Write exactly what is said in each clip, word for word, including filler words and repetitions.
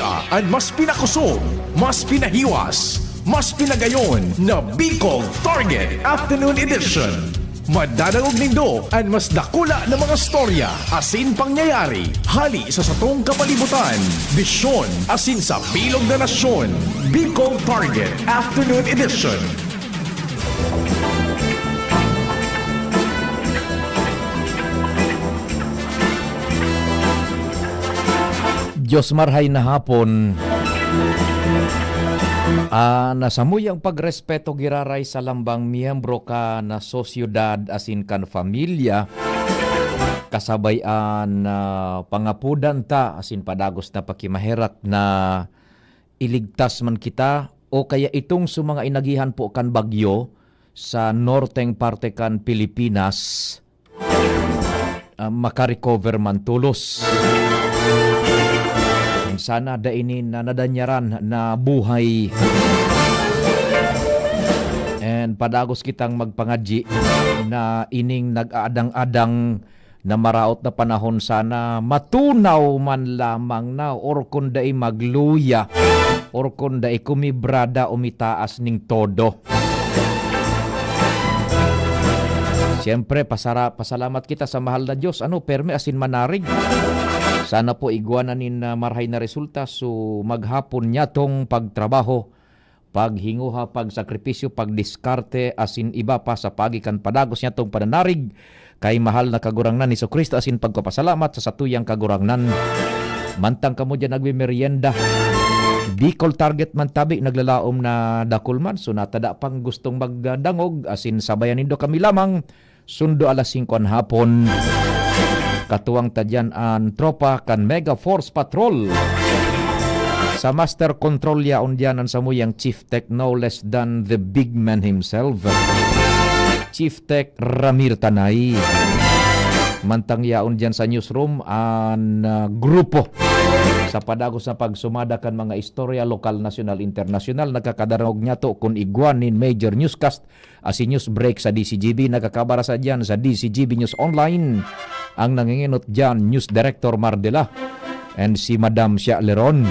An mas pinakusog, mas pinahiwas, mas pinagayon na Bicol Target Afternoon Edition. Madadangog nindo an mas dakula na mga storya asin pangyayari hali sa satong kapalibutan, bisyon asin sa bilog na nasyon. Bicol Target Afternoon Edition. Diyos marhay na hapon. Ah, na samuyang pagrespeto giraray sa lambang miyembro kan sosyedad asin kan pamilya, kasabay an, ah, pangapodan ta asin padagos na pakimaherak na iligtas man kita o kaya itong sa mga inagihan po kan bagyo sa norteng parte kan Pilipinas, ah, makarecover man tolos. Sana da ini na nadanyaran na buhay. And padagos kitang magpangadyi na ining nag-aadang-adang na maraot na panahon sana matunaw man lamang na, or kun dai magluya, or kun dai kumibrada o mitaas ning todo. Siyempre, pasara-, pasalamat kita sa mahal na Diyos. Ano, permi asin manarig. Sana po igwa na nin, ah, marahay na resulta. So, maghapon niya tong pagtrabaho, paghinguha, pagsakripisyo, pagdiskarte, asin iba pa sa pagi kan padagos niya tong pananarig kay mahal na Kagurangnan Jesu-Cristo asin pagpapasalamat sa satuyang Kagurangnan. Mantang kamo diyan nagmemeryenda, Bicol Target man tabi naglalaom na dakul man, so natada pang gustong magdangog, asin sabayan nindo kami lamang, sundo alas singko an hapon. Katuwang ta diyan an tropa kan Mega Force Patrol. Sa Master Control yaon diyan an samuyang Chief Tech, no less than the big man himself, Chief Tech Ramir Tanay. Mantang yaon diyan sa newsroom an, ah, grupo sa padagos na pagsumada kan mga istorya lokal, nasyonal, internasyonal. Nagkakadarangog niyato kun igwa nin major newscast asin news break sa D C G B. Nagkakabara sa diyan sa D C G B News Online. Ang nanginginot diyan, News Director Mardela and si Madam Shia Leron,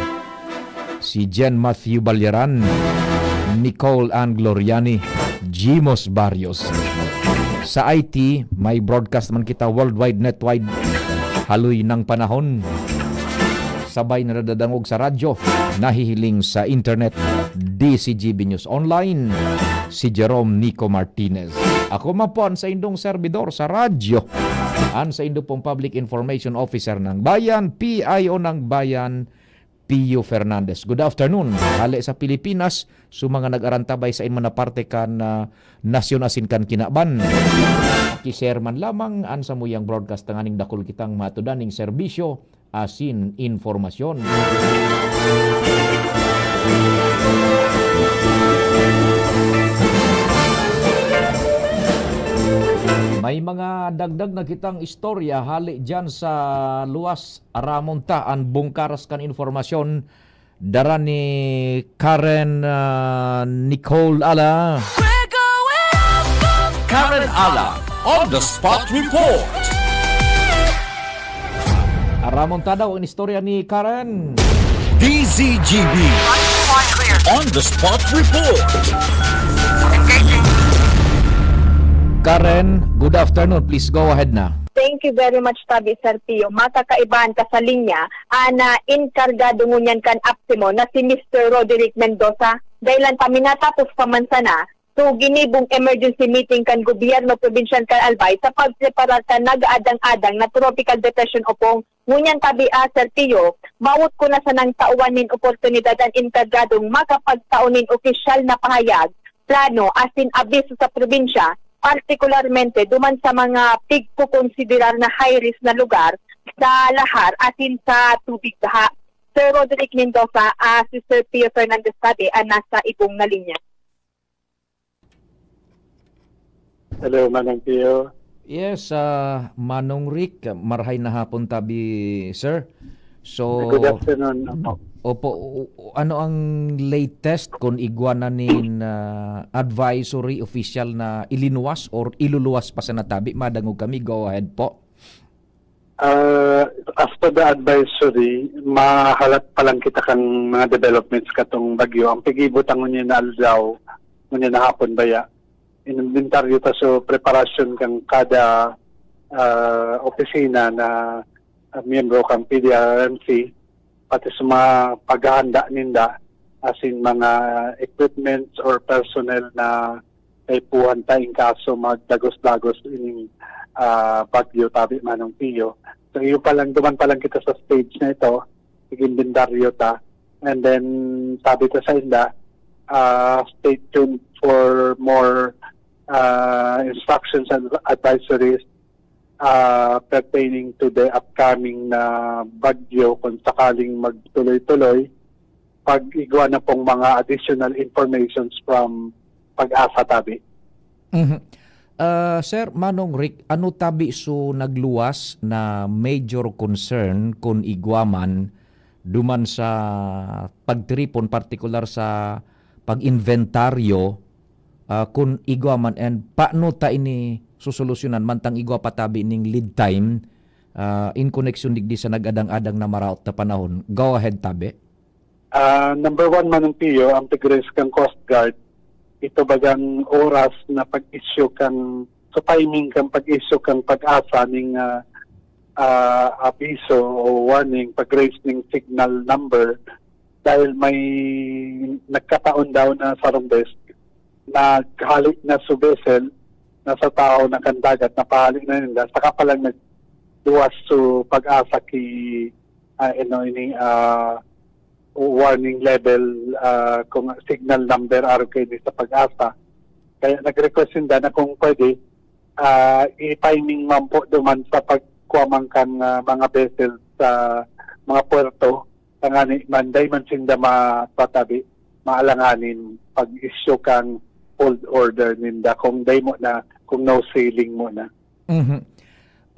si Jen Matthew Balyaran, Nicole Ann Gloriani, Jimos Barrios. Sa I T, may broadcast man kita worldwide, netwide, haloy ng panahon. Sabay na nadadangog sa radyo, nahihiling sa internet, D C G B News Online, si Jerome Nico Martinez. Ako man po an saindong serbidor sa radyo, an saindo pong Public Information Officer ng Bayan, P I O ng Bayan, Pio Fernandez. Good afternoon. Hale sa Pilipinas, sa mga nag-arantabay sa inman na parte kan, ah, nasyon asin kan kinaban. Paki-share man lamang an samuyang broadcast tanganing dakul kitang matudan ning serbisyo asin impormasyon. May mga dagdag na kitang istorya hale diyan sa luwas. Aramon ta an bungkaras kan impormasyon. Dara ni Karen, ah, Nicole Ala. Karen Ala, on the spot report. Aramon ta daw an istorya ni Karen. D Z G B, on the spot report. Karen, good afternoon. Please go ahead na. Thank you very much, tabi, Sir Pio. Makakaibahan ka sa linya, ana, enkargado ngunyan kan APSEMO na si Mister Roderick Mendoza. Dahil ang paminatapos pa man sana, so ginibong emergency meeting kan gobyerno probinsyal kan Albay sa pagpreparar kan nag-aadang-adang na Tropical Depression Opong. Ngunyan tabi, ah, Sir Pio, mawot ko na sanang tawan nin oportunidad an enkargadong makapagtao nin opisyal na pahayag, plano, asin abiso sa probinsya, partikularmente duman sa mga pigkokonsiderar na high risk na lugar sa lahar asin sa tubig baha. Sir Roderick Mendoza, ah, si Sir Pio Fernandez tabi an nasa ibong na linya. Hello, Manong Pio. Yes, ah, Manong Rick, marahay na hapon tabi, sir. So, good afternoon, opo. Opo, u-, u-, ano ang latest kun igwa na nin, ah, advisory official na ilinuwas or iluluwas pa sana tabi? Madangog kami, go ahead po. Ah, as per the advisory, mahalat pa lang kita kan mga developments katong bagyo. Ang pigibot ang ngunyan na aldaw, ngunyan na hapon baya, inimbentaryo ta sa preparasyon kan kada, ah, opisina na, ah, miyembro kan P D R R M C, pati sa mga paghahanda ninda, as in mga equipments or personnel na kaipuhan ta in kaso magdagos-dagos ining, ah, bagyo, tabi, Manong Pio. So, iyo pa lang, duman pa lang kita sa stage na ito, nag-imbentaryo ta. And then, sabi ko sa inda, ah, stay tuned for more, ah, instructions and advisories, ah, pertaining to the upcoming na bagyo, kung sakaling magtuloy-tuloy, pag-igwa na pong mga additional informations from PAGASA, tabi. Mhm. Ah, Sir Manong Rick, ano tabi so nagluwas na major concern kun igwa man duman sa pagtiripon, partikular sa pag-inventaryo, ah, kun igwa man, and paano ta ini susolusyonan mantang igwa pa tabi ning lead time, ah, in connection digdi sa nag-adang-adang na maraot na panahon? Go ahead, tabi. Ah, number one, Manong Pio, ang pag-raise kan Coast Guard, ito bagang oras na pag-issue kan, sa timing kan pag-issue kan PAGASA ning, ah, ah, abiso o warning, pag-raise ning signal number, dahil may nagkataon daw na sarong beses, naghali na su vessel, nasa tahaw na kan dagat, napahali na ninda, saka pa lang nagluwas su PAGASA ki, ah, ano, ini, ah, warning level, ah, kung signal number, arog kaini sa PAGASA. Kaya nag-request sinda na kung pwede, ah, i-timing man po duman sa pagkuha man kan, ah, mga vessel sa mga puerto, tangani man, dai man sinda mapatabi, maalanganin pag-issue kan hold order ninda kung dai mo na, kung no sailing mo na. Mhm.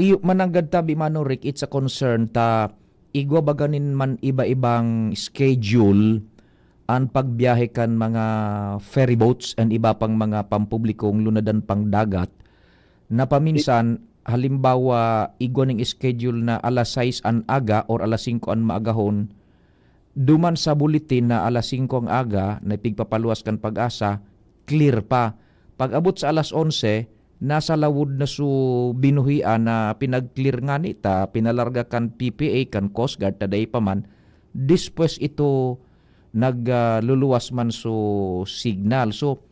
Iyo, mananggad tabi, Manong Rick, it's a concern ta igwa baga nin man iba-ibang schedule an pagbiyahe kan mga ferry boats and iba pang mga pampublikong lunadan pang dagat, na paminsan, halimbawa, igwa ning schedule na alas sais an aga or alas singko an maagahon, duman sa bulletin na alas singko ang aga na ipigpapaluwas kan PAGASA, clear pa. Pag-abot sa alas onse, nasa lawod na su binuhian na pinag-clear ngani ta pinalarga kan P P A, kan Coast Guard, ta dai pa man, despues ito nag, ah, luluwas man su signal. So,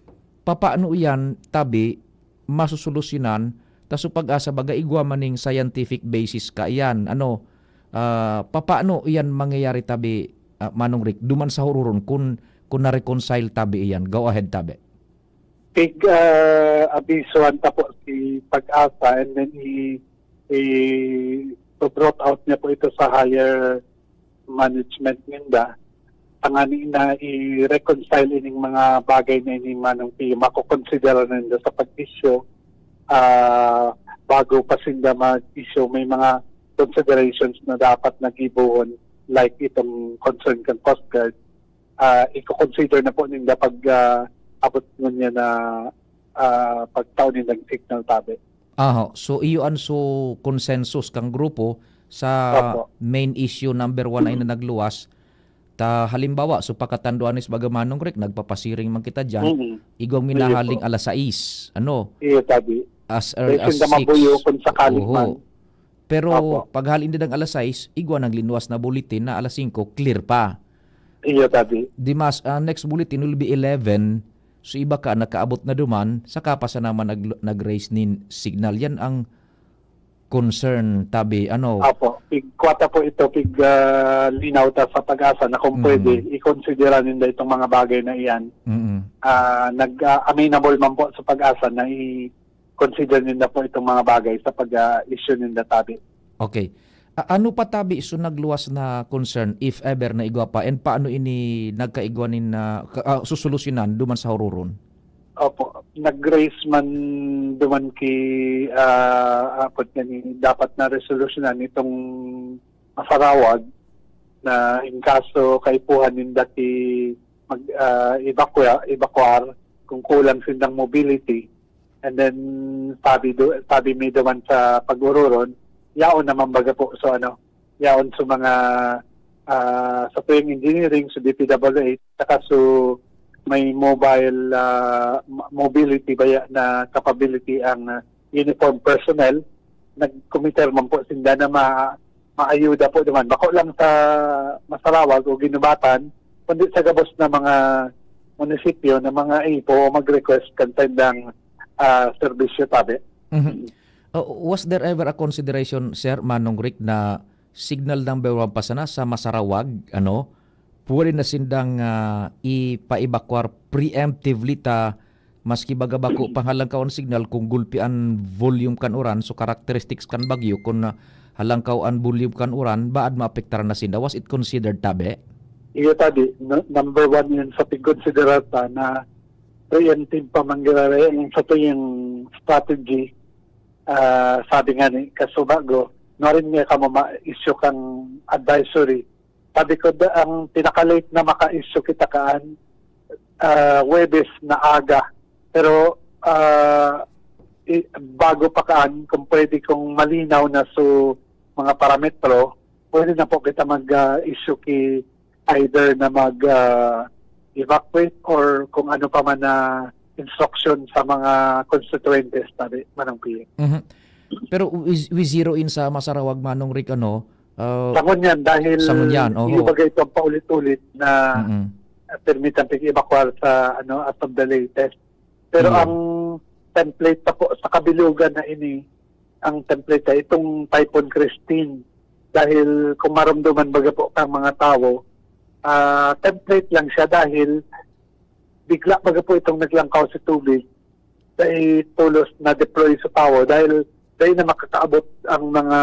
papaano iyan, tabi, masosolusyonan ta su PAGASA baga igwa man ning scientific basis kaiyan? Ano, ah, papaano iyan mangyayari, tabi, ah, Manong Rick, duman sa huroron kun, kun na-reconcile tabi iyan? Go ahead, tabi. Pig, ah, abisuhan ta po si PAGASA and then i, i, to brought out niya po ito sa higher management ninda. Tangani na i-reconcile ining mga bagay na ini, Manong Pio, makokonsidera ninda sa pag-issue, ah, bago pa sinda mag-issue. May mga considerations na dapat nagibohon, like itong concern kan Coast Guard, ah, i-consider na po ninda pag, ah, abot ngunyan na, ah, pagtao nindang signal, tabi. Aho. So, iyo an so consensus kang grupo sa Opo. Main issue number one ay na nagluwas. Ta halimbawa, so pagkatanduanes baga, Manong Rick, nagpapasiring man kita diyan, Mm-mm. igwang Iyo po. Minahaling alas sais, ano? Iyo, tabi. As early as six. Mabuyo kung sakali Oho. Man. Pero Opo. Paghali nindang alas sais, igwa nang linwas na bulletin na alas singko, clear pa. Iyo, tabi. Dimas, ah, next bulletin will be eleven. So, iba ka, nakaabot na duman, saka pa sana man nag-, nag-raise nin signal. Yan ang concern, tabi, ano? Opo. Pig, kwata po ito, pig, ah, linaw ta sa PAGASA na kung Mm. pwede, i-considera ninda itong mga bagay na iyan. Mm-mm. Ah, nag, ah, amenable man po sa PAGASA na i-, consider ninda po itong mga bagay sa pag-issue ninda, tabi. Okay. A-, ano pa, tabi, so nagluwas na concern, if ever na igwa pa, and paano ini nagkaigwa nin, ah, ka-, ah, susolusyonan duman sa huroron? Opo, nag-raise man duman ki, ah, apod kani, dapat na resolusyonan itong masarawag na in kaso kaipuhan ninda ki mag, ah, evacua-, evacuar kung kulang sindang mobility. And then, sabi do, sabi mi duman sa pag-ororon, yaon naman baga po. So, ano, yaon sa mga, ah, sa tuyang engineering, sa D P W H, saka sa may mobile, ah, mo- mobility baya na capability ang, ah, uniform personnel. Nagkomiter man po sinda na ma- maayuda po naman. Bako lang sa Masarawag o Guinobatan, kundi sa gabos na mga munisipyo na mga ipo o mag-request kan saindang, ah, serbisyo tabi. Mhm. Uh, was there ever a consideration, Sir Manong Rick, na signal number one pa sana sa Masarawag, ano, pwede na sindang ah, ipa-evacuar preemptively ta maski baga bako pang halangkaw an signal kung gulpi an volume kan uran, so characteristics kan bagyo, kung ah, halangkaw an volume kan uran, baad maapektaran na sinda. Was it considered tabi? Iyo tabi, no- number one yun sa pagkonsiderar ta na preemptive pa man giraray ang sa tuyang strategy. Ah, sabi nga ni Kasubago, nuarin niya kamo ma-issue kang advisory. Sabi ko, da, ang pinaka-late na maka-issue kita kaan, ah, Huwebes na aga. Pero ah, i- bago pa kaan, kung pwede kong malinaw na su mga parametro, pwede na po kita mag-issue ki either na mag ah, evacuate or kung ano pa man na instruction sa mga constituentes, sabi, Manang P M. Mhm. Pero we, we zero in sa Masarawag, Manong Rick, ano? Uh, Sa ngunyan, dahil Sa ngunyan, oho. Yung bagay itong paulit-ulit na mm. permit ang pag-evacuar sa ano as of the latest. Pero Mm. ang template pa po sa kabilugan na ini, ang template ay itong Typhoon Christine. Dahil kung marumduman baga po ang mga tao, ah, template lang siya dahil bigla baga po itong naglangkaw sa tubig, dahil tulos na deploy sa tao dahil dahil na makakaabot ang mga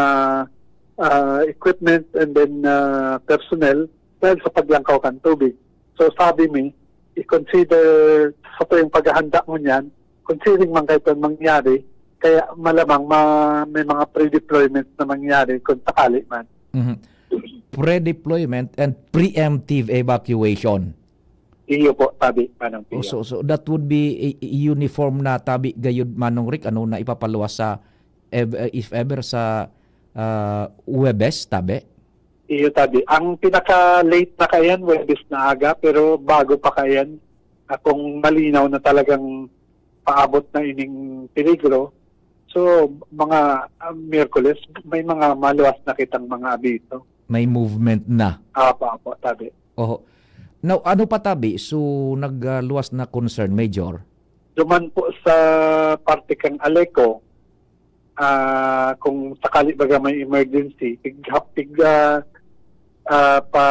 ah, equipment and then ah, personnel dahil sa paglangkaw kan tubig. So sabi mi, i-consider sa tuyong paghahanda ngunyan, considering man kayo itong mangyari, kaya malamang ma- may mga pre-deployment na mangyari kung sakali man. Mhm. Pre-deployment and preemptive evacuation. Iyo po, tabi, Manong Pio. Oh, so, so that would be i- i- uniform na tabi gayud, Manong Rick, ano, na ipapaluwas sa ev- uh, if ever sa uh, Huwebes, tabi? Iyo, tabi. Ang pinaka-late na kayan, Huwebes na aga, pero bago pa kayan, ah, kung malinaw na talagang paabot na ining peligro, so mga ah, Miyerkules, may mga maluwas na kitang mga abiso. May movement na. Apo, apo, tabi. Oho. Now, ano pa tabi? So, nagluwas na concern, Major? Duman po sa parte kang Aleco, ah, kung sakali baga may emergency, tig, tig, ah, ah, pa,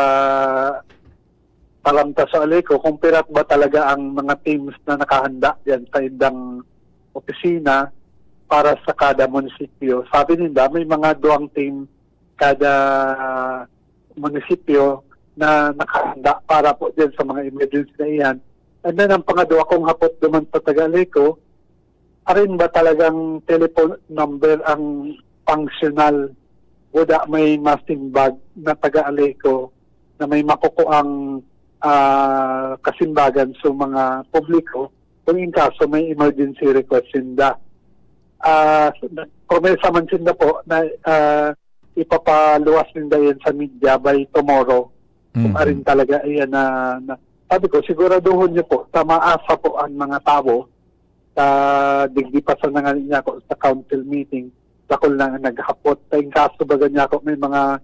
palamta sa Aleco, kung pirat ba talaga ang mga teams na nakahanda diyan sa indang opisina para sa kada munisipyo. Sabi ninda, may mga duwang team kada munisipyo na nakahanda para po diyan sa mga emergency na iyan. And then, ang pangadwa kong hapot duman sa taga Aleco, arin ba talagang telephone number ang functional? Wala may masimbag na taga Aleco na may makukuang ah, kasimbagan sa mga publiko kung in kaso may emergency request sinda. Ah, promesa man sinda po na ah, ipapaluwas ninda yan sa media by tomorrow. Kung Mhm. arin talaga, ayan na, na sabi ko, siguraduhon niyo po, tamaasa po ang mga tao sa digdi pa sa nanganin niya ako sa council meeting, dakul na ang naghapot. Sa in kaso baga niya ako, may mga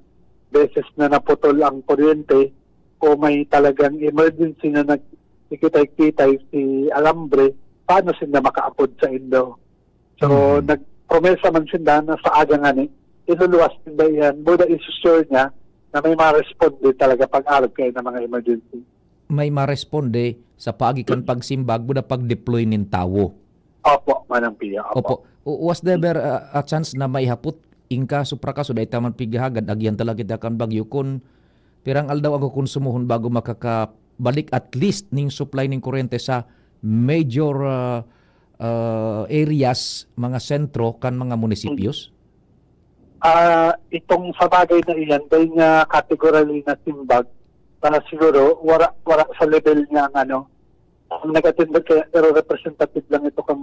beses na naputol ang kuryente o may talagang emergency na nagkikitay-kitay si alambre, paano sila makaapod sa indo? So, Mhm. nagpromesa man sila na sa aga nga ni, iluluwas nila yan. Buda isusure niya na may ma-responde talaga pag-arog kayo ng mga emergency. May maresponde sa paagi kan pagsimbag, buda pag-deploy nin tawo. Opo, Manang Pia. Opo. Opo. O- Was there ever a, a chance na maihapot inka supra kaso dahil taman pighagad, agihan talaga kita kan bagyo, kun pirang aldaw ang kukonsumohon bago makakabalik at least ning supply ning kuryente sa major ah, ah, areas, mga sentro kan mga munisipios? Ah, itong sa bagay na iyan, dahil nga categorically na simbag, para siguro, wala, wala sa level niya ang ano, ang nag-attend kaya, pero representative lang ito kang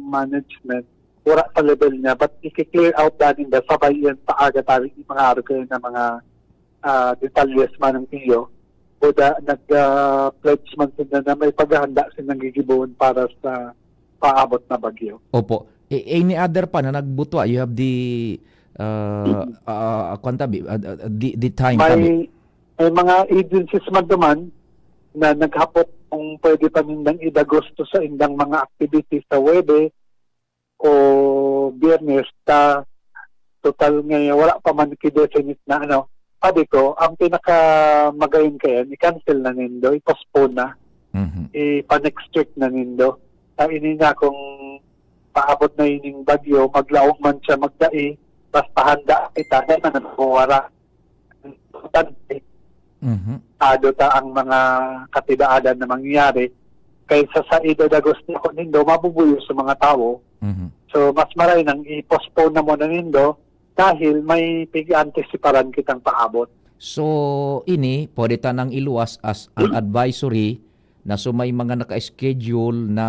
management. wala sa level niya, but iki-clear out daw ninda, sabay yan sa aga tayo, yung mga araw kayo na mga, ah, detalye sa Manong Pio. Buda, nag, ah, pledge man sila na may paghahanda silang gigibohon para sa paabot na bagyo. Opo. A-, any other pa na nagbutwa? You have the, ah, ah, kwan tabi, ah, ah, the, the time tabi. May, may mga agencies man duman na naghapot kung pwede pa nindang idagos to sa indang mga activities sa Huwebes o Biyernes, ta total nga wala pa man ki-definite na ano. Sabi ko, ang pinakamagayon kayan, i-cancel na nindo, i-postpone na, Mhm. ipa-next week na nindo. Ta ini na kung paabot na ining bagyo, maglaog man siya magdai, basta handa kita, dahil na nagkuwara. Importante, Mhm. ado ta ang mga katidaadan na mangyayari. Kaysa sa idadagos na ko nindo, mabubuyo sa mga tawo. Mhm. So, mas maray nang i-postpone na muna nindo dahil may pig-antisiparan kitang paabot. So, ini, pwede ta nang iluwas as an advisory na so may mga naka-schedule na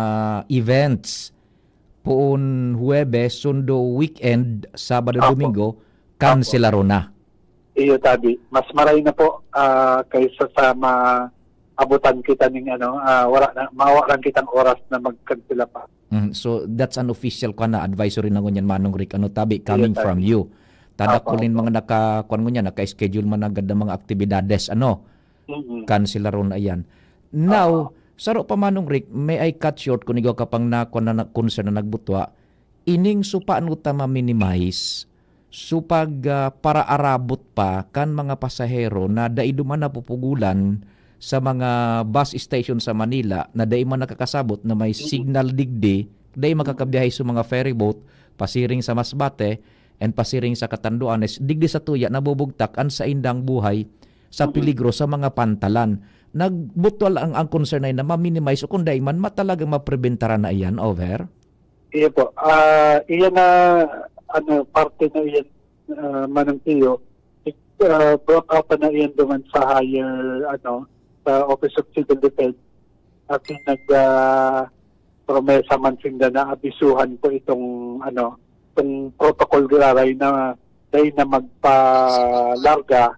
events poon Huwebes, Sundo, weekend, Sabado, Opo. Domingo, Opo. kanselaron na. Iyo, tabi. Mas maray na po, ah, kaysa sa maabutan kita ning ano, ah, wala na, mawaran kitang oras na magkansela pa. Mm, so, that's an official kwan na advisory na ngunyan, Manong Rick, ano, tabi, Iyo, coming tabi. from you. Tada Opo, kulin opo. mga naka-, kwan ngunyan, naka-schedule man agad ang mga aktibidades, ano? Mm. Kanselaron na iyan. Now, Opo. saro pa, Manong Rick, may I cut short kun igwa ka pang na, kwan na, na, concern na nagbutwa. Ining supano ta ma-minimize, supag, ah, paraarabot pa kan mga pasahero na dai duman napupugulan sa mga bus station sa Manila na dai man nakakasabot na may Mm. signal digdi, dai makakabiyahe sa mga ferry boat, pasiring sa Masbate and pasiring sa Catanduanes, digdi sa tuya nabubugtak an saindang buhay sa Mm. peligro sa mga pantalan. Nagbutwal ang, ang concern na yun na ma-minimize o kung dai man, ma-, talagang mapreventaran na iyan, over? Iyo po. Ah, iyan na, ano, parte na iyan, ah, Manong Tiyo. Ah, brought up na iyan duman sa higher, ano, sa Office of Civil Defense. At yung nag, ah, promesa man sinda na abisuhan po itong, ano, itong protocol giraray na dahil na magpalarga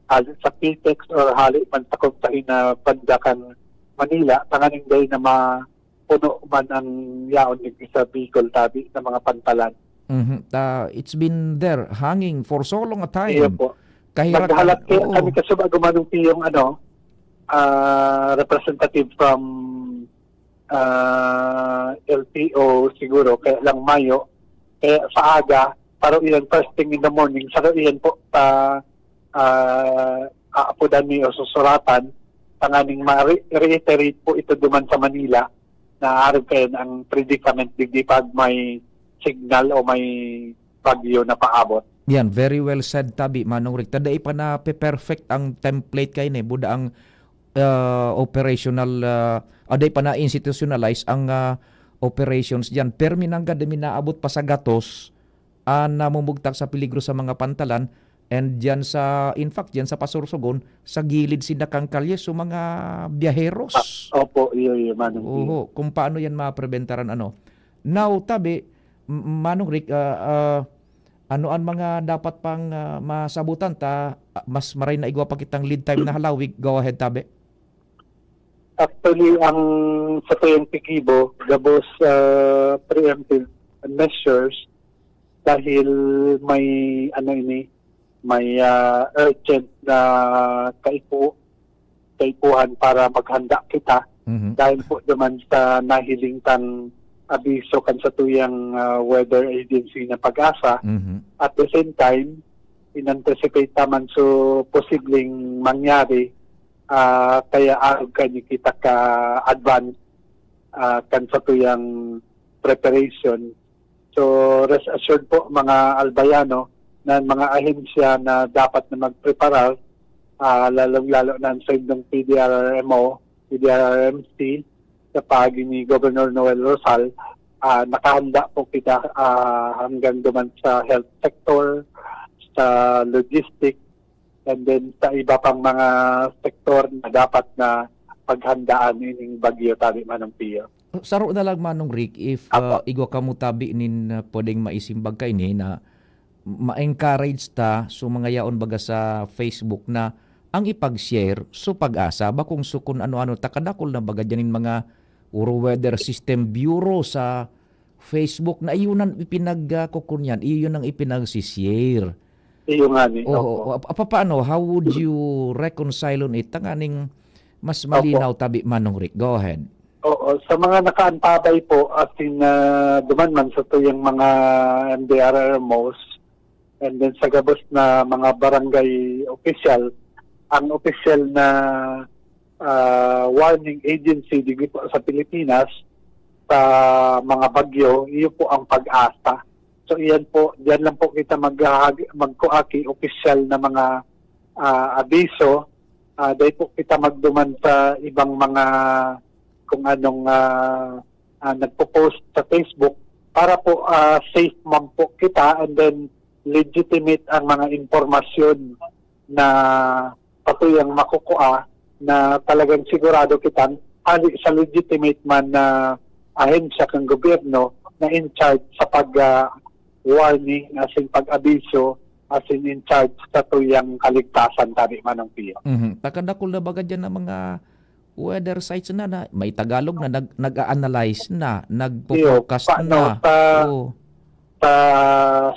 hali sa Pitex or hali man sa kung saan na banda kan Manila, tanganing dahil na ma-, puno man ang yaon digdi sa Bicol, tabi, sa mga pantalan. Mhm. Ah, it's been there, hanging for so long a Iyo time. po. Kahirapan. Naghalat kaya Oo. kami kasubago man ng tiyong, ano, ah, representative from, ah, L T O siguro, kaya lang mayo. Kaya sa aga, paro iyan first thing in the morning, saro iyan po sa, ah, aapodan ni o susuratan, tanganing ma-reiterate po ito duman sa Manila, na arog kayo ang predicament digdi pag may signal o may bagyo na paabot. Yan, very well said, tabi, Manong Rick. Ta dai pa nape-perfect ang template kayo ni, buda ang, ah, operational, ah, ah, dai pa na-institutionalize ang, ah, operations diyan. Permi nanggad, dai mi naabot pa sa gatos, ah, namumugtak sa peligro sa mga pantalan. And diyan sa, in fact, diyan sa Pasursugon, sa gilid sinda kan kalye, so mga biyaheros. Ah, opo, iyo, iyo, Manong Tiyo. Oho, kung paano yan mapreventaran, ano. Now, tabi, M-, Manong Rick, ah, ah, ano an mga dapat pang, ah, masabutan ta, ah, mas maray na igwa pa kitang lead time na halawig? Go ahead, tabi. Actually, ang sa P M P Kibo, gabos, ah, preemptive measures dahil may, ano ini, may, ah, urgent na kaipo-, kaipuhan para maghanda kita. Mhm. Dahil po naman sa nahiling tang abiso kan satuyang, ah, weather agency na PAGASA. Mhm. At the same time, in-anticipate naman so posibleng mangyari, ah, kaya arog kayo kita ka advance, ah, kan satuyang preparation. So, rest assured po, mga Albayano, na ang mga ahensya na dapat na magpreparar, ah, lalong-lalo na ang sa indong P D R R M O, P D R R M C, sa paagi ni Governor Noel Rosal, ah, nakahanda po kita, ah, hanggang duman sa health sector, sa logistics, and then sa iba pang mga sektor na dapat na paghandaan ining bagyo, tabi, Manong Pio. Saro na lang, Manong Rick, if, Apo. ah, igwa kamo tabi nin, ah, pwedeng maisimbag kaini na ma-encourage ta so mga yaon baga sa Facebook na ang ipag-share so pag-asa, bakong so kun ano-ano, ta kadakul na baga diyan nin mga Uro Weather System Bureau sa Facebook na iyo nang ipinag-, ah, kukunyan, iyo nang ipinagsi-share. Iyo nga ni, Oho, opo. o, pa-, papaano, how would you reconcile on it tanganing mas Opo. malinaw tabi, Manong Rick? Go ahead. Oo, sa mga nakaantabay po, as in, ah, duman man sa tuyang mga M D R R Mos, and then sa gabos na mga barangay official, ang official na, ah, warning agency digdi po sa Pilipinas sa mga bagyo, iyo po ang PAGASA. So, iyan po, diyan lang po kita maghahag-, magkuha ki opisyal na mga, ah, abiso. Ah, dai po kita magduman sa ibang mga kung anong, ah, ah, nagpo-post sa Facebook para po, ah, safe man po kita and then legitimate ang mga impormasyon na patuyang makukua na talagang sigurado kitang hali sa legitimate man na ahensya kan gobyerno na in charge sa pag, ah, warning, as in pag-abiso, as in in charge sa tuyang kaligtasan, tabi Manong Pio. Mhm. Takadakul na baga diyan ang mga weather sites na, na may Tagalog na nag-, nag-a-analyze na, Iyo, nagpo-forecast paano na. sa Oo. sa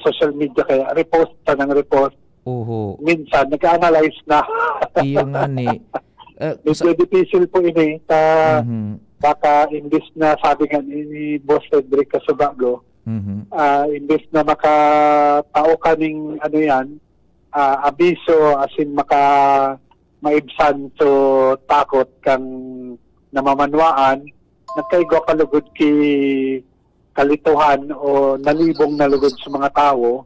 social media kaya repost pa ng repost. Oho. Minsan, nag-a-analyze na. Iyo nga ni. Eh, Medyo sa difícil po ini. Sa, Mhm. baka imbis na sabi nga ni, ni Boss Cedric Casubago, Mhm. ah, imbis na makatao ka ning ano yan, ah, abiso, as in maka-, maibsan so takot kang namamanwaan, nagkaigwa pa lugod ki kalituhan o nalibong na lugod sa mga tawo,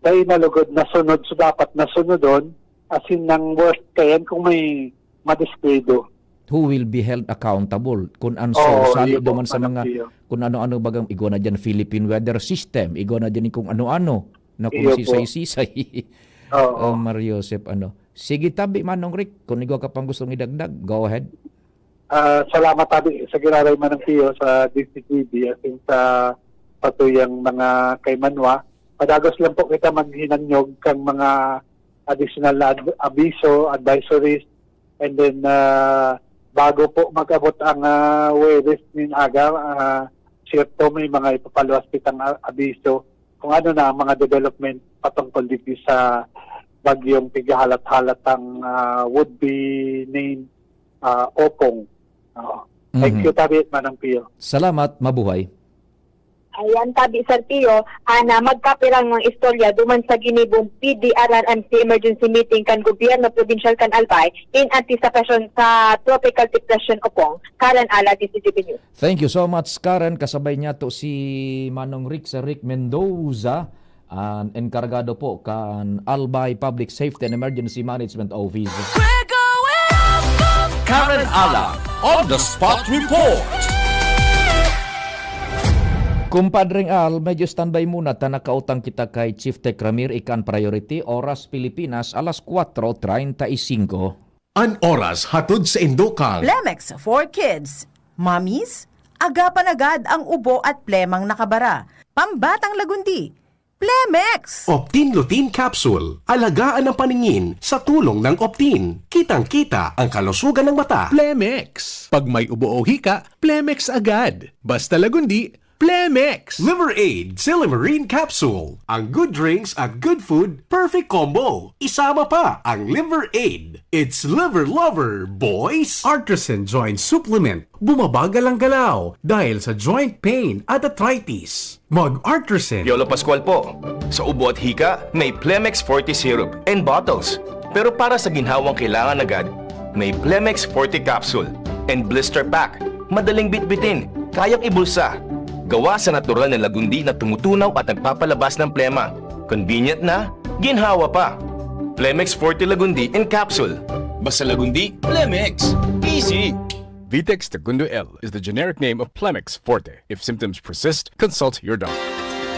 dai na lugod nasunod sa dapat nasunodon, as in, nang worst kayan kung may madiskwido. Who will be held accountable? Kun an Oo, sali iyo po, duman sa Manong mga, Pio. kun ano-ano bagang igwa na diyan Philippine Weather System, igwa na diyan kung ano-ano na kung Iyo po. sisay-sisay. Oo. Oh, Mario Joseph, ano. Sige, tabi, Manong Rick, kung igwa ka pang gustong idagdag, go ahead. Ah, salamat, tabi, sa giraray, Manong Pio, sa D C G B, as in sa patuyang mga kaimanwa. Padagos lang po kita maghinanyog kang mga additional na ad-, abiso, advisories, and then, ah, bago po mag-abot ang, ah, Huwebes nin aga, ah, siyerto may mga ipapaluwas kitang a-, abiso kung ano na ang mga development patungkol digdi sa bagyong pighahalat-halat ang, ah, would be named, ah, Opong. Oo. Thank Mhm. you, tabi, Manong Pio. Salamat, mabuhay. Ayan, tabi, Sir Pio, ana, magkapirang mga istorya duman sa ginibong P D R R M C emergency meeting kan gobyerno probinsyal kan Albay in antisipasyon sa Tropical Depression Opong. Karen Ala, D C G B News. Thank you so much, Karen. Kasabay niya to si Manong Rick, Sir Rick Mendoza, ang enkargado po kan Albay Public Safety and Emergency Management Office. We're going up, up. Karen Ala, on the spot report. Kumpadreng Al, medyo standby muna ta nakautang kita kay Chief Tech Ramir, ikan priority, oras Pilipinas, alas kwatro treinta y cinco. An oras hatod sa indo kang Plemex for Kids. Mommies, agapan agad ang ubo at plemang nakabara. Pambatang lagundi, Plemex! Optin Lutein Capsule. Alagaan ang paningin sa tulong ng Optin. Kitang-kita ang kalusugan ng mata. Plemex. Pag may ubo o hika, Plemex agad. Basta lagundi, Plemex! Liver Aid Silymarin Capsule. Ang good drinks at good food, perfect combo. Isama pa ang Liver Aid. It's Liver Lover, boys! Artisan Joint Supplement. Bumabagal ang galaw dahil sa joint pain at arthritis. Mag-Artisan. Piolo Pascual po. Sa ubo at hika, may Plemex Forte Syrup and bottles. Pero para sa ginhawang kailangan agad, may Plemex Forte Capsule and Blister Pack. Madaling bitbitin, kayang ibulsa. Gawa sa natural na lagundi na tumutunaw at nagpapalabas ng plema. Convenient na, ginhawa pa. Plemex Forte Lagundi in Capsule. Basta lagundi, Plemex. Easy! Vitex Segundo L is the generic name of Plemex Forte. If symptoms persist, consult your doctor.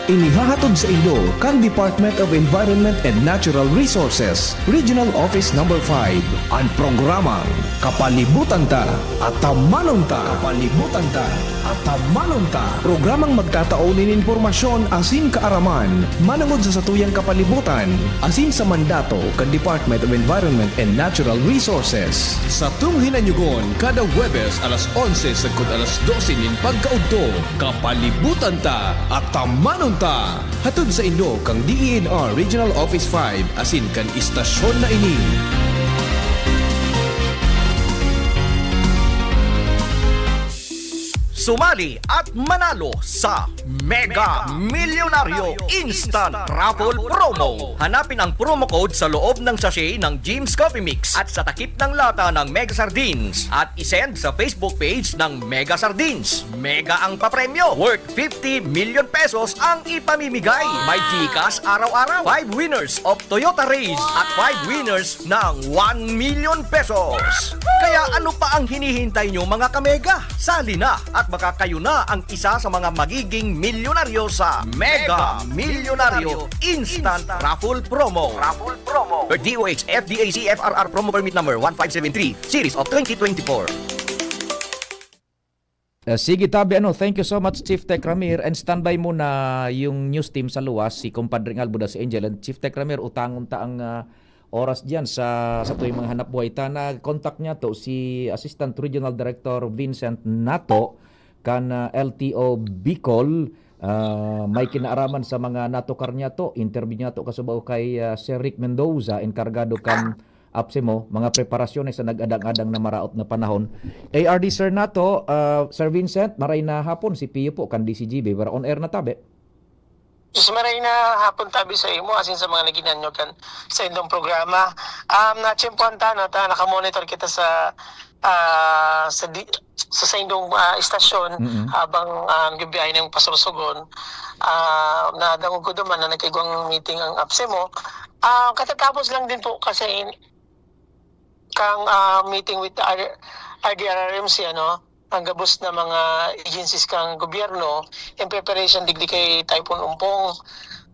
Inihahatod sa inyo kan Department of Environment and Natural Resources, Regional Office Number five, an programang Kapalibutan Ta, Atamanon Ta. Kapalibutan Ta, Atamanon Ta. Programang magtatao nin impormasyon asin kaaraman manongod sa satuyang kapalibutan asin sa mandato kan Department of Environment and Natural Resources. Satong hinanyugon kada Huwebes alas onse sagkod alas dose nin pagkaudto. Kapalibutan Ta, Atamanon Ta. Hatod sa inyo kan D E N R Regional Office five asin kan istasyon na ini. Sumali at manalo sa Mega Milyonaryo Instant Raffle Promo. Hanapin ang promo code sa loob ng sachet ng Jim's Coffee Mix at sa takip ng lata ng Mega Sardines at isend sa Facebook page ng Mega Sardines. Mega ang papremyo, worth fifty million pesos ang ipamimigay. May GCash araw-araw, five winners of Toyota Raize at five winners ng one million pesos. Kaya ano pa ang hinihintay nyo, mga kamega? Sali na at baka kayo na ang isa sa mga magiging milyonaryo sa Mega Milyonaryo Instant Raffle Promo. Raffle Promo. Per DOH FDAC FRR Promo Permit Number one five seven three, Series of twenty twenty-four. Ah, sige, tabi, ano, thank you so much, Chief Tech Ramir. And standby muna yung news team sa luwas, si Compadre Albudas Angel. And Chief Tech Ramir, utangon ta ang ah, oras dyan sa, sa tuwing mga hanap buhay. Ta na-contact niya to, si Assistant Regional Director Vincent Nato, kan ah, L T O Bicol. Ah, may kinaaraman sa mga natukar niya to. Interview niya to kasubaw kay ah, Sir Rick Mendoza, enkargado kan APSEMO, mga preparasyones sa nag-adang-adang na maraot na panahon. A R D, Sir Nato, ah, Sir Vincent, maray na hapon, si Pio po, kan D C G B. Pero on air na tabi. Diyos maray na hapon tabi sa imo, asin sa mga naginanyog kan sa indong programa. Um, natsimpuhan ta, no, ta, nakamonitor kita sa ah, sa, di, sa saindong ah, istasyon Mm-mm. Habang ah, nagbibiyahe ng pasursugon. Ah, nadangog ko duman na nagkaigwang meeting ang APSEMO. Ah, katatapos lang din po kasi in, kang ah, meeting with R, RDRRMC, ano, ang gabos na mga agencies kang gobyerno in preparation digdi kay Typhoon Umpong.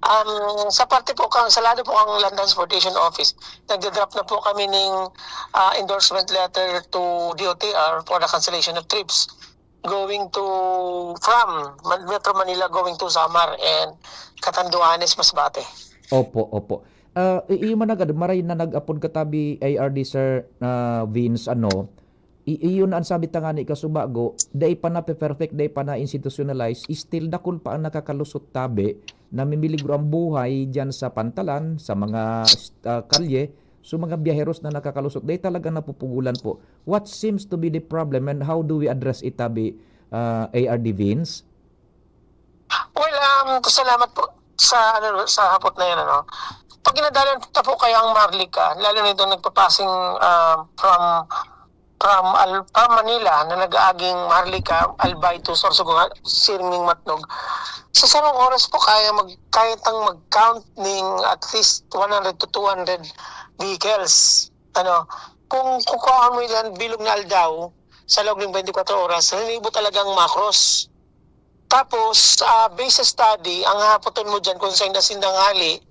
Um, sa parte po kang sa lado po kang Land Transportation Office, nagda-draft na po kami ning ah, endorsement letter to DOTR for the cancellation of trips going to from Man- Metro Manila going to Samar and Catanduanes, Masbate. Opo, opo. Ah, i- iyo man agad, maray na nag-apod ka tabi, A R D, Sir ah, Vince, ano, i- iyo na ang sabi tangani kasubago, dai pa na perfect, dai pa na institutionalize, still dakul pa ang nakakalusot tabi, namimiligro ang buhay diyan sa pantalan, sa mga ah, kalye, so mga biyaheros na nakakalusot, dai talaga napupugulan po. What seems to be the problem and how do we address it, tabi, ah, A R D, Vince? Well, um, salamat po sa ano sa hapot na yan, ano. Pag ginadalan ta po kaya ang Maharlika, lalo na itong nagpapasing ah, from from Al, from Manila na nag-aaging Maharlika, Albay to Sorsogon, Sirming, Matnog, sa sarong oras po kaya mag kaya tang mag-count ning at least one hundred to two hundred vehicles. Ano, kung kukuhaan mo yan bilog na aldaw sa loob ng twenty-four oras, hindi mo talagang ma-cross. Tapos, ah, based sa study, ang hahapoton mo dyan kung saan na sindang hali,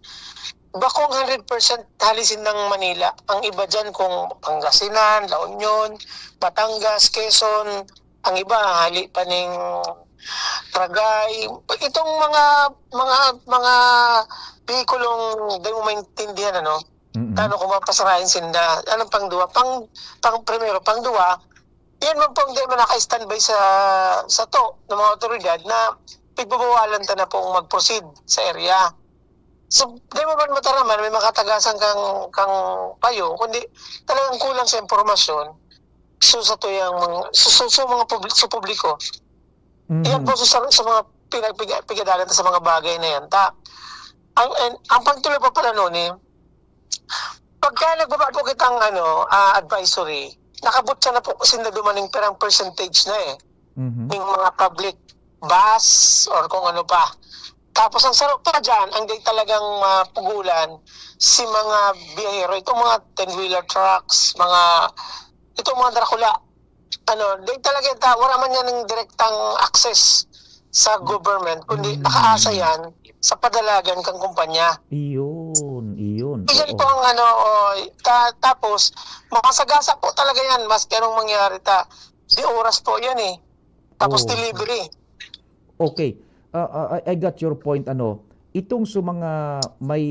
bakong hundred percent hali sindang Manila. Ang iba dyan kung Pangasinan, La Union, Batangas, Quezon, ang iba hali pa ning Ragay. Itong mga mga mga bihikulong di mo maintindihan, ano? Mm-mm. Tano kung mapasarayan sinda? Anong pangduwa? Pang pang primero, pangduwa, yan man pong di man naka-standby sa sa to ng mga otoridad na pigbabawalan ta na pong mag-proceed sa area. So, di mo man mataraman, may makatagasan kang kang payo, kundi talagang kulang sa impormasyon. So, sa tuyang mga so, so, so mga publi- sa publiko. Mhm. Yan po sa, sa mga pinagpigadalan sa mga bagay na yan. Ta, ang, ang, ang pagtuloy pa pala nun eh, pagka nagbaba po kitang ano, ah, advisory, nakabot siya na po sinda dumaning perang percentage na eh. Mhm. Yung mga public bus or kung ano pa. Tapos ang sarap pa dyan, ang di talagang mapugulan, si mga biyahero, itong mga ten-wheeler trucks, mga, itong mga Dracula, ano, di talaga yung ta, wala man yan ng direktang access sa government, kundi Mm. nakaasa yan sa padalagan kang kumpanya. Iyon, iyon. Iyan Oo. po ang ano, oh, ta-, tapos, makasagasa po talaga yan, maski anong mangyari ta. Di oras po yan eh. Tapos Oo. delivery. Okay. Ah, ah, I, I got your point, ano. Itong sa mga may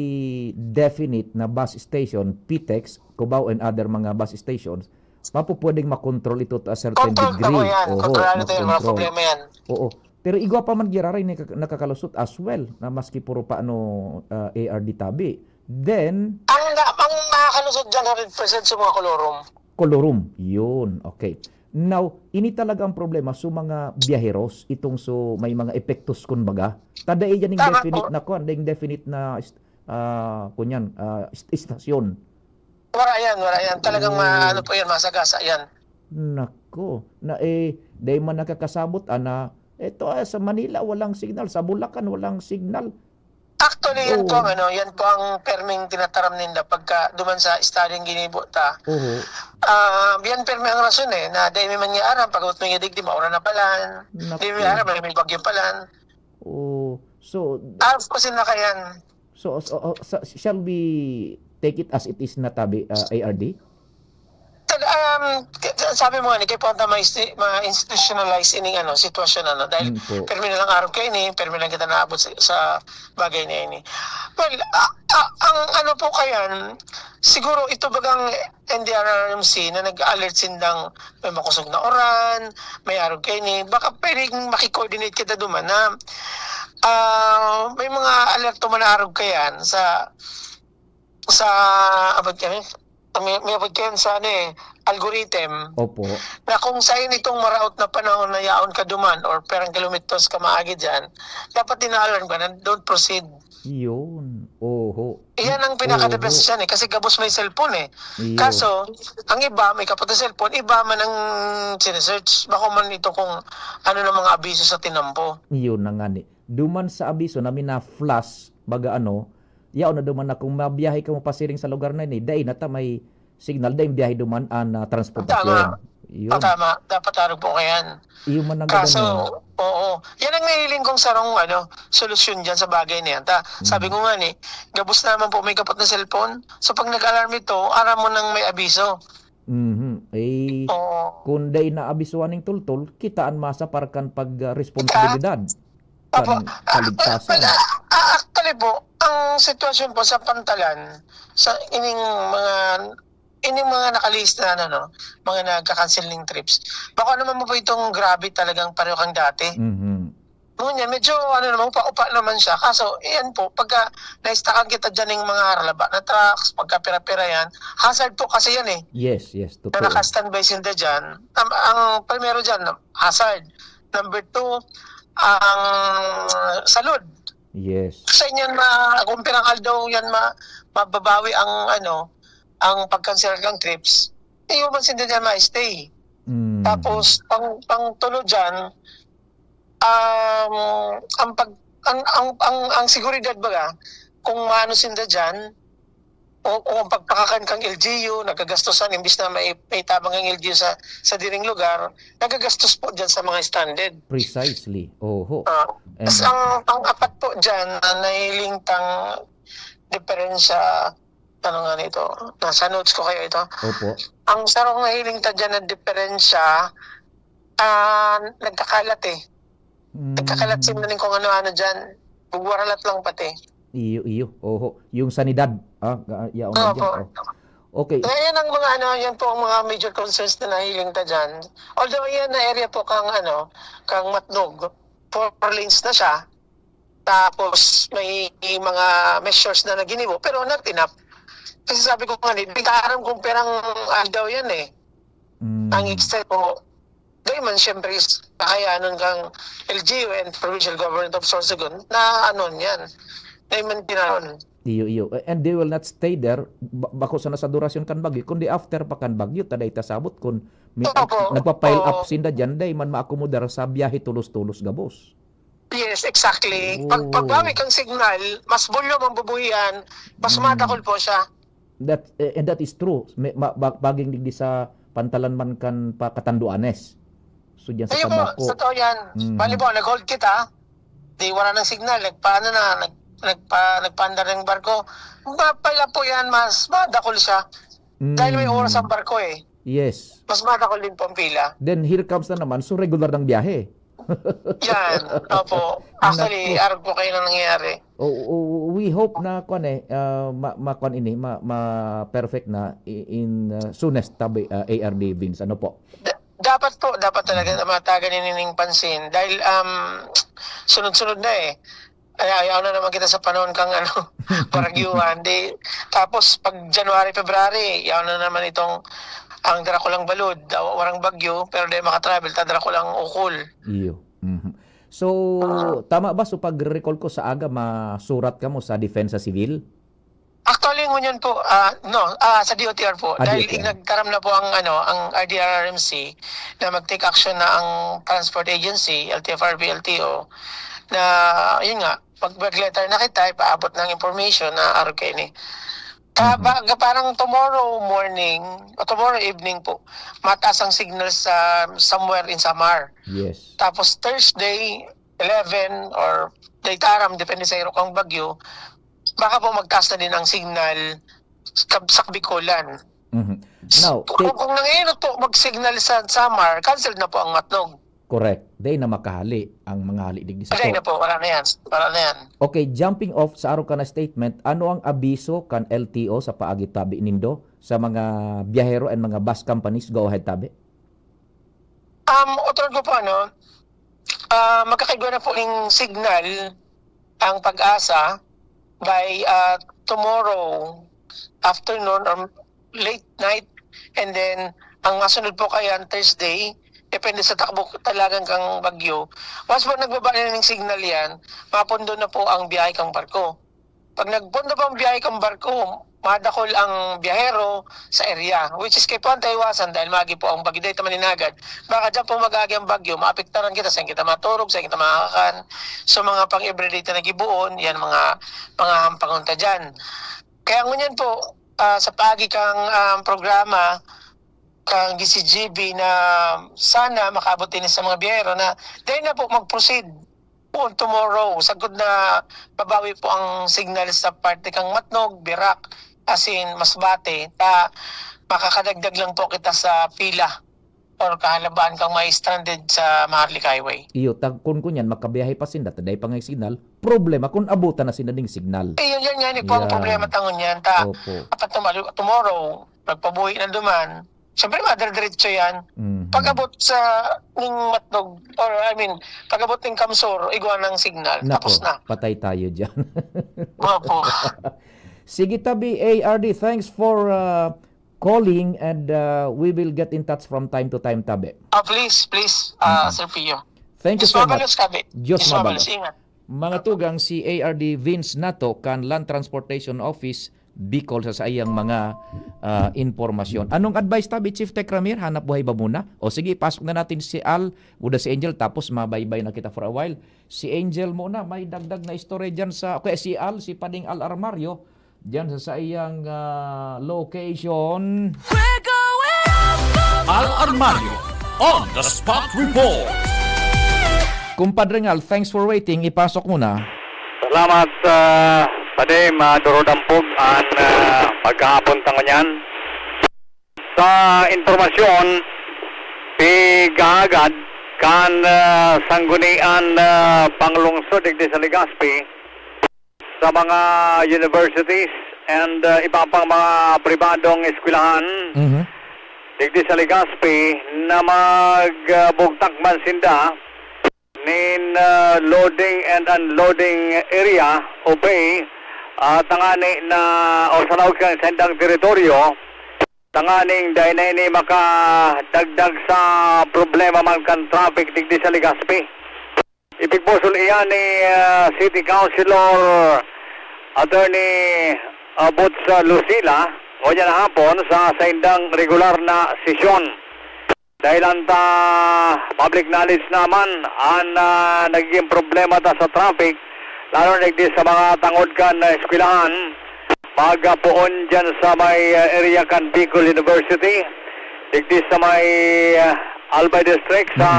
definite na bus station, P T E X, Cubao and other mga bus stations, mapupwedeng makontrol ito to a certain Control degree. Ako yan. Oho, Kontrolado tayo, mga makontrol. Problema yan. Oo. Pero igwa pa man giraray na nakaka-, nakakalusot as well, na maski puro pa ano, ah, A R D tabi. Then Ang na-, ang nakakalusot dyan, hundred percent sa mga kolorum. Kolorum, yun. Okay. Now, ini talaga ang problema sa mga biyaheros, itong so may mga epektos, kumbaga. Ta dai yan yung Tama definite po. na kuwan, dai yung definite na ist-, ah, kunyan, ah, ist-, istasyon. Wala yan, wala yan. Talagang Oo. ma-, ano po yan, masagasa yan. Nako, na, eh, dai man nakakasabot, ana, eto, ah, sa Manila, walang signal, sa Bulacan, walang signal. Actually, yan Oo. po ang ano, yan po ang perming tinataram ninda pagka duman sa studyng ginibo ta. Oo. Ah, yan permi ang rason eh, na dai mi man niya aram, pag-abot mi nga digdi, maura na palan. Naku. Di mi aram, may, may bagyo palan. Oo. So, Arog ko sila kayan. So, so, oh, sa, shall we take it as it is na tabi, ah, A R D? Tal-, um, k-, sabi mo nga, ni kay Puwanta ma-insti-, ma-institutionalize ining ano, sitwasyon, ano, dahil Mm, po. permi na lang arog kaini, permi lang kita naabot sa, sa bagay na ini. Well, ah, ah, ang ano po kayan, siguro ito bagang N D R R M C na nag-alert sindang may makosog na uran, may arog kaini, baka pwedeng maki-coordinate kita duman na, ah, may mga alerto man na arog kayan sa sa, abot kami, may, may abot kayo sa ano eh, algorithm, Opo. na kung saan itong maraot na panahon na yaon ka duman or perang kilometers ka maagi dyan, dapat ina-alarm ka na, "Don't proceed." Yun. Oho. Iyan ang pinaka-the best Oho. dyan eh, kasi gabos may cellphone eh. Iyo. Kaso, ang iba may kapot na cellphone, iba man ang sinesearch. Bako man ito kung ano ng mga abiso sa tinampo. Yun na nga ni. Duman sa abiso na mina-flash, baga ano, yaon na duman na kung mabiyahe kamo pasiring sa lugar na ini, dai na ta may signal, dai biyahe duman an, ah, transportasyon. Tama. Yun. Ah, tama. Dapat arog po kayan. Iyo man ang Kaso, gagano. oo. Yan ang nahiling kong sarong, ano, solusyon dyan sa bagay na yan. Ta, sabi Mm. ko nga ni, gabos naman po may kapot na cellphone. So, pag nag-alarm ito, aram mo nang may abiso. Mhm. Eh, Oo. kung dai naabisuhan ning tultol, kita an masa para kan pag, ah, responsibilidad Opo. kan Ah, kaligtasan. ah, ah, actually po, ang sitwasyon po sa pantalan, sa ining mga, ining mga nakalista na, ano, no, mga nagka-cancel ning trips, baka naman po itong grabe talagang pareho kang dati. Mhm. Ngunyan, medyo ano naman, upa-upa naman siya. Kaso, iyan po, pagka na-stuckan kita dyan ng mga harlaba na trucks, pagka pira-pira yan, hazard po kasi yan eh. Yes, yes, Na totoo. naka-standby sinda dyan. Ang, ang primero dyan, hazard. Number two, ang salud. Yes. Kasi yan, ma-, kung pirang aldaw yan, ma-, mababawi ang, ano, ang pag-cancel ng trips, iyo man sinda dyan ma-stay. Mm. Tapos, pang, pang tulo dyan, um, ang pag-, ang, ang, ang, ang seguridad baga, kung maano sinda dyan, o, o ang pagpakakan kang L G U, nagagastosan, imbis na may, may tabang ang L G U sa, sa diring lugar, nagagastos po dyan sa mga stranded. Precisely. Oho. Ah, And tas ang pang-apat po dyan, na nahiling tang diferensya, ano nga nito, nasa notes ko kayo ito. Opo. Ang sarong nahiling ta dyan na diferensya, ah, nagkakalat eh. Mm. Nagkakalat sila ning kung ano-ano dyan. Bugwaralat lang pati. Iyo, iyo. Oho. Yung sanidad. Ah, ga-, yaon na Opo. dyan. Oh. Okay. Kaya yan ang mga ano, yan po ang mga major concerns na nahiling ta dyan. Although yan na area po kang ano, kang Matnog. Four lanes na siya. Tapos may mga measures na naginibo, pero not enough. Kasi sabi ko nga, di, di ka aram kung pirang aldaw yan eh. Mm. Ang extent po, dahil man siyempre is kakayanon kang L G U and Provincial Government of Sorsogon na ano yan, na man tinaon. Iyo, iyo. And they will not stay there, ba-, bako sana sa durasyon kan bagyo, kundi after pa kan bagyo, ta dai ta sabot kun mi-, Opo. nagpa-pile up Oo. sinda dyan, dai man maakomodar sa biyahe tulos-tulos gabos. Yes, exactly. Pag, Oo. pagbawi kang signal, mas bulyo ang bubuhian, mas Mm. madakol po siya. That, eh, and that is true. May, ma-, ba-, baging digdi sa pantalan man kan pa Catanduanes. So, diyan sa Ayun po, Tabaco. Totoo yan. Mhm. Bali po, nag-hold kita. Di, wala nang signal. Nagpaano na, nag-, nagpa-, nagpaandar ng barko. Mapala po yan, mas madakol siya. Dahil may Mm. oras ang barko eh. Yes. Mas madakol din po ang pila. Then, here comes na naman. So, regular ng biyahe. Yan. Opo. Actually, Nako. arog po kayo na nangyayari. O, o, we hope na, kwan eh, ah, ma-, ma-, kwan ini, ma-, ma-perfect na i-, in, ah, soonest, tabi, ah, A R D Vince. Ano po? Da-, dapat po, dapat talaga na matagan ini ning pansin. Dahil, um, sunod-sunod na eh. Ay, ayaw na naman kita sa panahon kang, ano, paragyuhan. Di, tapos, pag January, February, yaw na naman itong, ang dara ko lang balod, daw, warang bagyo, pero di makatravel, ta dara ko lang ukol. Iyo. Mhm. So, Ah. tama ba? So, pag-recall ko sa aga, masurat ka mo sa Depensa Civil? Actually, ngunyan po, ah, no, ah, sa D O T R po. Ah, Dahil D O T R. nagtaram na po ang, ano, ang R D R R M C na mag-take action na ang transport agency, L T F R B, L T O, na, yun nga, mag-, mag-letter na kita, ipaabot ng information na arog kayo ni. Mhm. Kaba-, parang tomorrow morning, o tomorrow evening po, mataas ang signal sa somewhere in Samar. Yes. Tapos Thursday, eleven or daytaram, depende sa iro kang bagyo, baka po magtaas na din ang signal sa, sa Bicolan. Mhm. Now, Kung, take kung nanginot po mag-signal sa Samar, cancelled na po ang Matnog. Correct. Di na makahali ang mga hali digdi sa Patay po. na po, wala na yan. Wala na yan. Okay, jumping off sa arog ka na statement, ano ang abiso kan L T O sa paagi tabi nindo sa mga biyahero and mga bus companies? Go ahead, tabi. Um, utron ko po, ano, ah, magkakaigwa na po ning signal ang Pag-asa by, ah, tomorrow afternoon or late night. And then, ang masunod po kaya, Thursday, depende sa takbo talagang kang bagyo. Once po nagbaba na ning signal yan, mapundo na po ang biyahe kang barko. Pag nagpondo pa ang biyahe kang barko, madakol ang biyahero sa area, which is kaipuhan ta iwasan dahil magi po ang bagyo, dahil ta maninagad. Baka dyan po mag-agi ang bagyo, maapektaran kita, saan kita maturog, saan kita makakakan. So, mga pang-everyday ta na giboon, yan mga, mga hampangon ta dyan. Kaya ngunyan po, ah, sa paagi kang, ah, programa, kang D C G B na sana makaabot din sa mga biyahero na dahil na po mag-proceed po tomorrow. Sagkod na mabawi po ang signal sa parte kang Matnog, Birak, asin Masbate. Ta, makakadagdag lang po kita sa pila or kahalabaan kang may stranded sa Maharlika Highway. Iyo, tag-, kun kunyan, makabiyahe pa sinda, ta dai pa nga signal. Problema kun abutan na sinda ning signal. Eh, yun, yan, yan, eh, po ang Yeah. problema tangon yan. Ta, Opo. apat na malu-, tomorrow, magpabuhi na duman. Siyempre, madire-diretso yan. Mhm. Pag-abot sa, ning Matnog, or, I mean, pag-abot ning Kamsur, igwa ng signal. Nako, Tapos na. patay tayo dyan. Opo. Sige, tabi, A R D, thanks for, uh, calling and, uh, we will get in touch from time to time, tabi. Ah, please, please, ah, Mm-mm. Sir Pio. Thank you Diyos so mabalos, much. Tabi. Diyos Diyos mabalos. mabalos. Ingat. Mga tugang, si A R D Vince Nato kan Land Transportation Office, Bicol, sa saiyang mga, ah, impormasyon. Anong advice, tabi, Chief Tech Ramir? Hanap buhay ba muna? O sige, pasok na natin si Al, uda si Angel, tapos mabaybay na kita for a while. Si Angel muna, may dagdag na istorya dyan sa, okay, si Al, si Pading Al Armario, dyan sa saiyang, ah, location. We're going up. Al Armario on the spot report. Kumpadre Ngal, thanks for waiting. Ipasok mo na. Salamat, ah, Padi, maduro dampog an, ah, pagkahapon ta ngunyan. Sa impormasyon, pigahagad kan, ah, Sanggunian, ah, Panglungsod digdi sa Legazpi, sa mga universities and, uh, iba pang mga pribadong eskwelahan Mhm. digdi sa Legazpi na mag, uh, bugtak man sinda nin, uh, loading and unloading area o bay, uh, tangani na o sa laog kan saindang teritoryo, tanganing dai na ini makadagdag sa problema man kan traffic digdi sa Legazpi. Ipigpusol iyan ni, ah, City Councilor Attorney, ah, Boots, ah, Lucila, ngunyan hapon sa saindang regular na sesyon. Dahil ang ta-, public knowledge naman, ang, ah, nagiging problema ta sa traffic, lalo na digdi sa mga tangod kan, ah, eskwelahan, mga poon dyan sa may, ah, area kan Bicol University, digdi sa may, ah, Albay District sa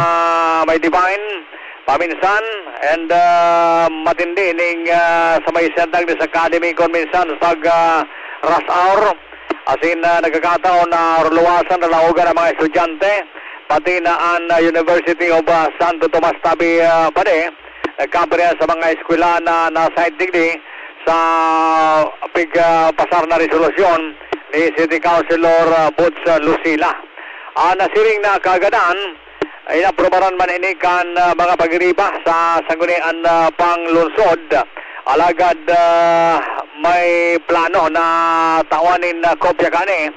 may Divine, paminsan, and, ah, matindi ning, ah, sa may sentang sa academy kon minsan sa pag, ah, rush hour. Asin, ah, nagkakataon na ruluwasan na laogan ang mga estudyante, pati na an, ah, University of, ah, Santo Tomas tabi, ah, Bade, nagkapareha sa mga eskwela na nasa digdi sa pig, ah, pasar na resolusyon ni City Councilor, ah, Boots, ah, Lucila. Ah, nasiring na kaagadan, inaprubaran man ini kan, ah, mga pagiriba sa Sanggunian, ah, Panglungsod. Alagad, ah, may plano na tawan nin, ah, kopya kani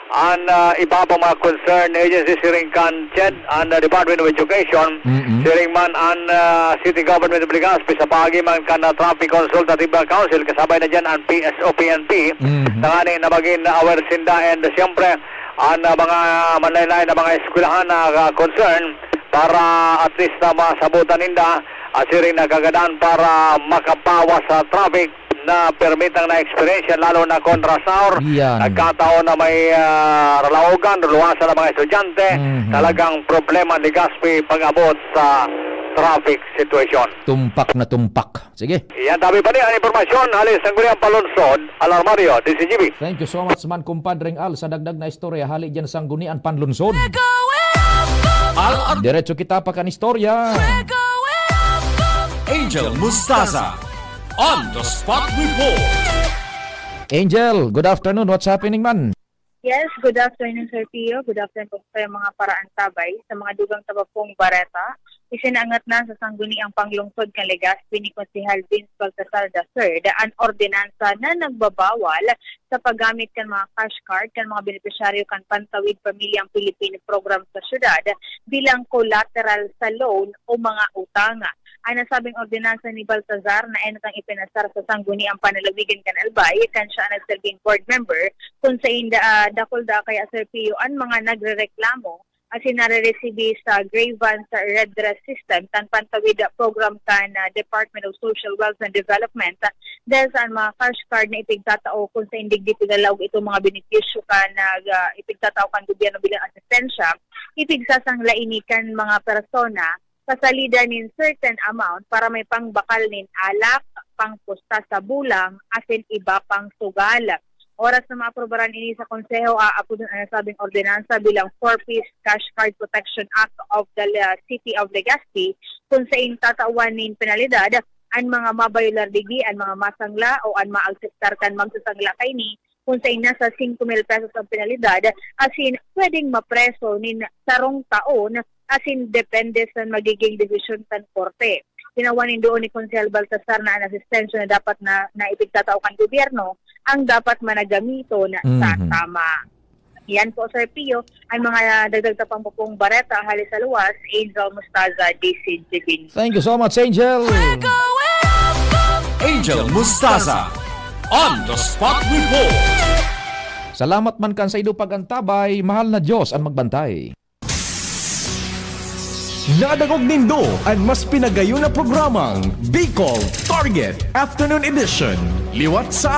an, ah, iba pang mga concerned agency, siring kan CHED, an, ah, Department of Education, Mm-mm. siring man an, ah, City Government of Legazpi sa paagi man kan, ah, Traffic Consultative Council, kasabay na diyan an P S O P N P, Mhm. tangani na magin aware sinda, and siyempre, an, ah, mga manlaen-laen na mga eskwelahan na, ah, concern para at least na masabutan ninda, ah, siring na kaagadan para makabawas sa traffic na permitang na eksperyensya, lalo na kon rush hour. Yan. Nagkataon na may, ah, ralaogan, ruluwasan ang mga estudyante. Mhm. Talagang problema ni Legazpi pag-abot sa traffic situation. Tumpak na tumpak. Sige. Yan, tabi pa niya ang impormasyon. Hali sa Sangguniang Panlungsod, Al Armario, D Z G B. Thank you so much man, kumpadreng Al, sa dagdag na istorya hali dyan sa Sangguniang Panlungsod. Al Ar- Diretso kita pa kan istorya. Angel Mustaza, On the Spot Report. Angel, good afternoon. What's happening, man? Yes, good afternoon, Sir Pio. Good afternoon po sa mga paraantabay. Sa mga dugang taba pong bareta, isinangat na sa Sangguniang Panglungsod kan Legazpi ni Konsehal Vince Baltasar the third an ordinansa na nagbabawal sa paggamit kan mga cash card kan mga benepisyaryo kan Pantawid Pamilyang Pilipino Program sa syudad bilang collateral sa loan o mga utang. An nasabing ordinansa ni Baltazar na entang ipinasar sa Sangguniang Panlalawigan kan Albay, kan siya an nagsilbing board member, kun sainda, ah, dakul da kaya, Sir Pio, an mga nagrereklamo asin nareresibi sa grievance redress system kan Pantawid Program kan, ah, Department of Social Welfare and Development, ah, dahil sa mga cash card na ipigtatao kun sain digdi pinalaog itong mga benepisyo kan, ah, ipigtatao kan gobyerno bilang asistensya, ipigsasangla ini kan mga persona sa salida nin certain amount para may pangbakal nin alak, pangpusta sa bulang, asin iba pang sugal. Oras na maaprobaran ini sa Konseho, aapodon an nasabing ordinansa bilang Four Ps Cash Card Protection Act of the Le-, City of Legazpi, kun sain tatawan nin penalidad an mga mabayolar digdi, an mga masangla o an maakseptar kan magsasangla kaini, kun sain nasa singko mil pesos an penalidad, asin pwedeng mapreso nin sarong taon, asin depende sa magiging desisyon kan korte. Tinawan nin duon ni Konsehal Baltasar na an asistensya na dapat na, na ipigtatao kan gobyerno ang dapat managamiton sa Mhm. tama. Yan po, Sir Pio, ang mga dagdag tapang po pong bareta hali sa luwas, Angel Mustaza, D C G B. Thank you so much, Angel. Angel Mustaza, On the Spot Report. Salamat man kan saindo pag-antabay, mahal na Diyos an magbantay. Nadangog nindo an mas pinagayon na programang Bicol Target Afternoon Edition. Liwat sa